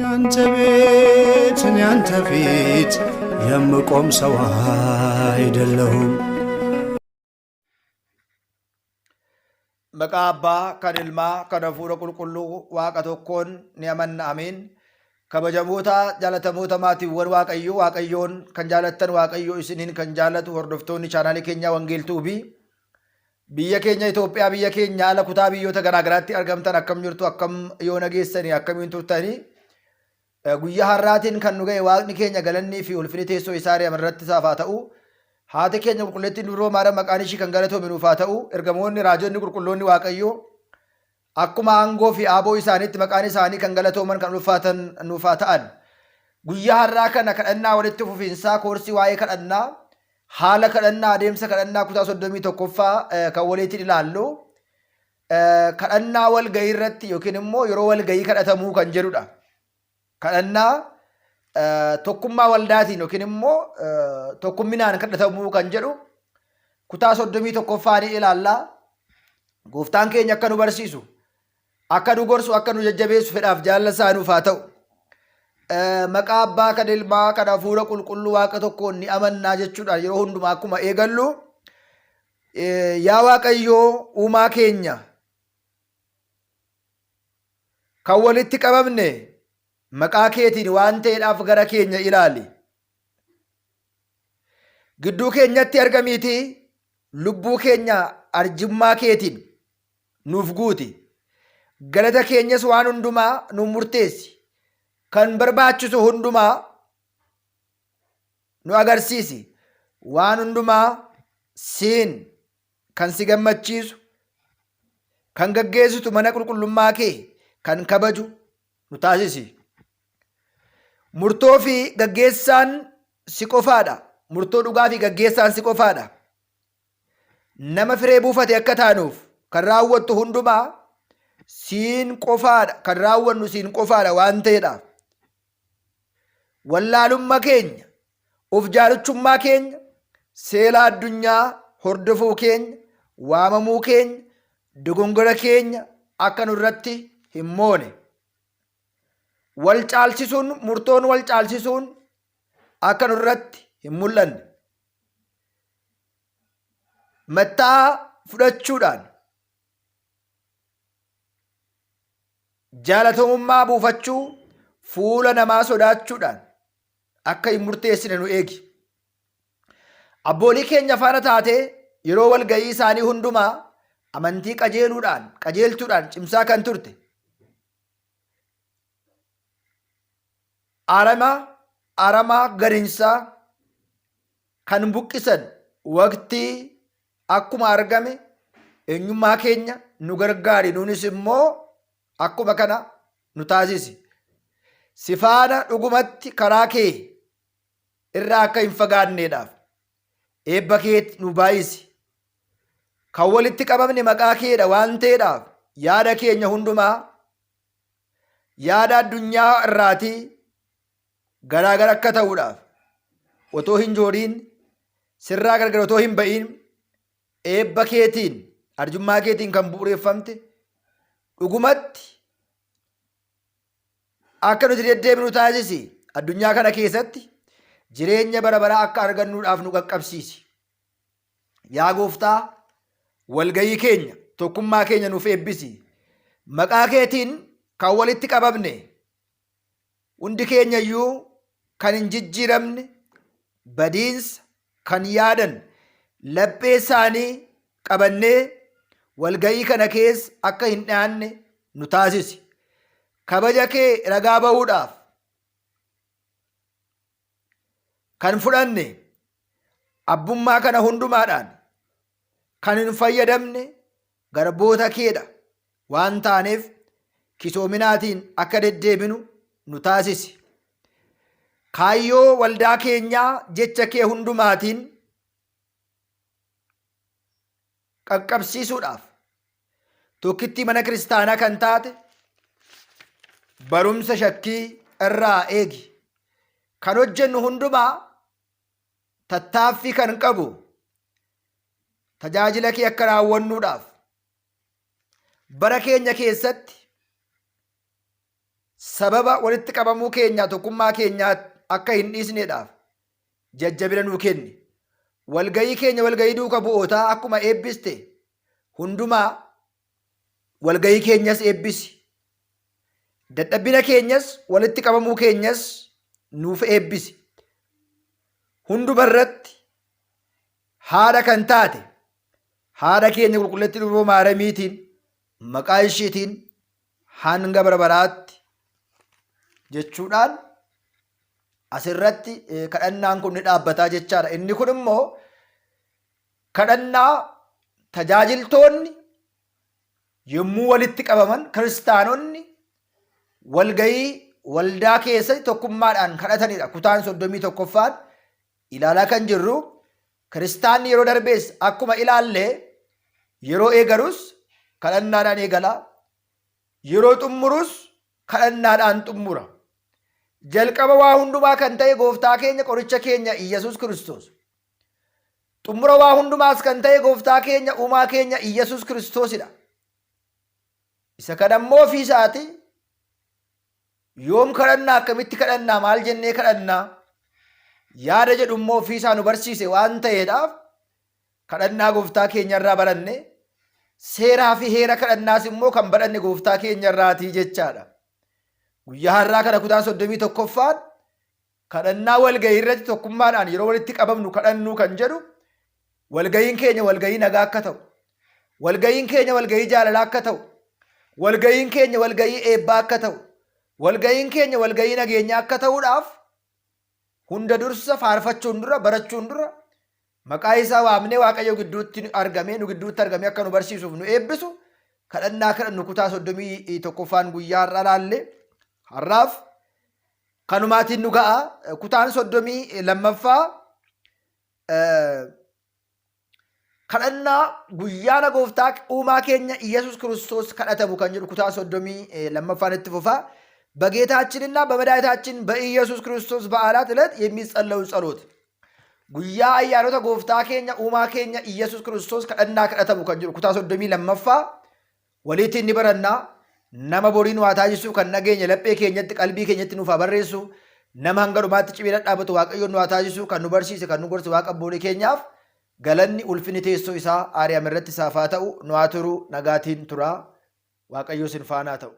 ያንተ ቤት እኔ ያንተ ፊት የምቆም ሰው አይደለሁም። Maqaa Abbaa, kan Ilmaa, kan Hafuura Qulqulluu Waaqa tokkoon ni amanna. Ameen. Kabajamoota jaalatamoota maatiiwwan Waaqayyoo, Waaqayyoon kan jaalattan, Waaqayyoo isiniin kan jaallatu, hordoftoonni chaanaalii keenyaa Wangeel Tuubii, biyya keenya Itoophiyaa, biyya keenya ala kutaa biyyoota garaagaraatti argamtan, akkam jirtu? Akkam yoo nageessanii? Akkamiin turtanii? Guyyaa har'aatiin kan nu ga'e Waaqni keenya galannii fi ulfinni teessoo isaa ari'ama irratti isaaf haa ta'u. Haati keenya qulqulleettiin Dubroo Maariyaam maqaan ishii kan galatoome nuuf haa ta'u. Ergamoonni, raajonni, qulqulloonni Waaqayyoo akkuma aangoo fi aaboo isaaniitti maqaan isaanii kan galatooman, kan ulfaatan nuuf haa ta'an. Guyyaa har'aa kana kadhannaa walitti fufiinsaa koorsii waa'ee kadhannaa, haala kadhannaa, adeemsa kadhannaa kutaa 31ffaa kan waliitiin ilaallu, kadhannaa walgahii irratti yookiin immoo yeroo walgahii kadhatamuu kan jedhudha. Kadhannaa tokkummaa waldaatiin yookiin immoo tokkumminaan kadhatamuu kan jedhu kutaa 31ffaa ni ilaalla. Gooftaan keenya akka nu barsiisu, akka nu gorsu, akka nu jajjabeessu fedhaaf jaalala isaa nuuf haa ta'u. Maqaa Abbaa, kan Ilmaa, kan Hafuura Qulqulluu Waaqa tokkoon ni amannaa jechuudhaan yeroo hundumaa akkuma eegallu, yaa Waaqayyoo uumaa keenya, kan walitti qabamne maqaa keetiin waan ta'eedhaaf gara keenya ilaali. Gidduu keenyatti argamiitii lubbuu keenya arjummaa keetiin nuuf guuti. Galata keenyas waan hundumaa nuuf murteessi. Kan barbaachisu hundumaa nu agarsiisi. Waan hundumaa siin kan si gammachiisu, kan gaggeessitu, mana qulqullummaa kee kan kabaju nu taasisi. Murtoo fi gaggeessaan si qofaadha. Murtoo dhugaa fi gaggeessaan si qofaadha. Nama firee buufate akka taanuuf kan raawwattu hundumaa siin qofaadha. Kan raawwannu siin qofaadha waan ta'eedha. Wallaalumma keenya, of jaalachuummaa keenya, seela addunyaa hordofuu keenya, waamamuu keenya, dogongora keenya akka nurratti hin moone. Wal caalchisuun, murtoon wal caalchisuun akka nurratti hin mul'anne. Mattaa fudhachuudhaan jaalatamummaa buufachuu, fuula namaa sodaachuudhaan akka hin murteessine nu eegi. Abboolii keenya faana taatee yeroo walga'ii isaanii hundumaa amantii qajeeluudhaan, qajeelchuudhaan cimsaa kan turte, arama aramaa garinsaa kan buqqisan waqtii akkuma argame eenyummaa keenya nu gargaari, nuunis immoo akkuma kana nu taasisi. Si faana dhugumatti karaa kee irraa akka hin fagaanneedhaaf eebba kee nu baay'isi. Kan walitti qabamne maqaa keedha waan ta'eedhaaf yaada keenya hundumaa yaada addunyaa irraatii garaagara akka ta'uudhaaf otoo hin jooriin, sirraa gargar otoo hin ba'iin, eebba keetiin, arjummaa keetiin kan bu'uureffamte dhugumatti akka nuti deddeebinu taasisi. Addunyaa kana keessatti jireenya bara baraa akka argannuudhaaf nu qaqqabsiisi. Yaa Gooftaa, walgayii keenya, tokkummaa keenya nuuf eebbisi. Maqaa keetiin kan walitti qabamne hundi keenya iyyuu kan hin jijjiiramne, badiinsa kan yaadan laphee isaanii qabannee walga'ii kana keessa akka hin dhiyaanne nu taasisi. Kabaja kee ragaa ba'uudhaaf kan fudhanne abbummaa kana hundumaadhaan kan hin fayyadamne garboota keedha waan taaneef kisoominaatiin akka deddeebinu nu taasisi. Kaayyoo waldaa keenyaa jecha kee hundumaatiin qaqqabsiisuudhaaf tokkittii mana kiristaanaa kan taate barumsa shakkii irraa eegi. Kan hojjennu hundumaa tattaaffii kan qabu tajaajila kee akka raawwannuudhaaf bara keenya keessatti Sababa walitti qabamuu keenyaa tokkummaa keenyaa akka hin dhiisneedhaaf jajjabina nuu kenni. Walgayii keenya walgayii duuka bu'ootaa akkuma eebbiste hundumaa walgayii keenyas eebbisi. Dadhabbina keenyas walitti qabamuu keenyas nuuf eebbisi. Hunduma irratti haadha kan taate haadha keenya qulqulleettii dubroo Maaramiitiin maqaa ishiitiin hanga bara baraatti jechuudhaan asirratti kadhannaan kun ni dhaabbataa jechaadha. Inni kun immoo kadhannaa tajaajiltoonni yommuu walitti qabaman kiristaanonni walgahii waldaa keessatti tokkummaadhaan kadhatanidha. Kutaan 31ffaan ilaalaa kan jirru kiristaanni yeroo darbees akkuma ilaalle yeroo eegalus kadhannaadhaan eegala. Yeroo xumurus kadhannaadhaan xumura. Jalqaba waa hundumaa kan ta'e gooftaa keenya qoricha keenya Iyyasuus Kiristoos. Xumura waa hundumaas kan ta'e gooftaa keenya uumaa keenya Iyyasuus Kiristoosidha. Isa kana immoo ofii isaati yoom kadhannaa akkamitti kadhannaa maal jennee kadhannaa yaada jedhu immoo ofii isaa nu barsiise waan ta'eedhaaf kadhannaa gooftaa keenya irraa baranne seeraa fi heera kadhannaas immoo kan baranne gooftaa keenya irraatii jechaadha. Guyyaa har'aa kana kutaan 31ffaan kadhannaa walgahii irratti tokkummaadhaan yeroo walitti qabamnu kadhannuu kan jedhu walgahiin keenya walgahii nagaa akka ta'u, walgahiin keenya walgahii jaalalaa akka ta'u, walgahiin keenya walgahii eebbaa akka ta'u, walgahiin keenya walgahii nageenyaa akka ta'uudhaaf hunda dursa faarfachuun dura barachuun dura maqaa isaa waamnee Waaqayyo gidduutti argamee nu gidduutti argamee akka nu barsiisuuf nu eebbisu kadhannaa kadhannu kutaa 31ffaan guyyaa har'aa laalle har'aaf kanumaatiin nu ga'a. Kutaan 32ffaa kadhannaa guyyaana gooftaa uumaa keenya Iyyasuus Kiristoos kadhatamu kan jedhu kutaa 32ffaan itti fufa. በጌታችንና በመድኃኒታችን በኢየሱስ ክርስቶስ በዓላት ዕለት የሚጸለዩ ጸሎት guyyaa ayyaanota gooftaa keenya uumaa keenya Iyyasuus Kiristoos kadhannaa kadhatamu kan jedhu kutaa 32ffaa waliitti inni barannaa. Nama boriin waa taasisuu kan nageenya laphee keenyatti qalbii keenyatti nuuf haa barreessu. Nama hanga dhumaatti cimee dhadhaabatu Waaqayyoon nu haa taasisu. Kan nu barsiise kan nu gorse Waaqa abboolee keenyaaf galanni ulfinni teessoo isaa Aariyaam irratti isaaf haa ta'u. Nu haa turu, nagaatiin turaa. Waaqayyo isin faana haa ta'u.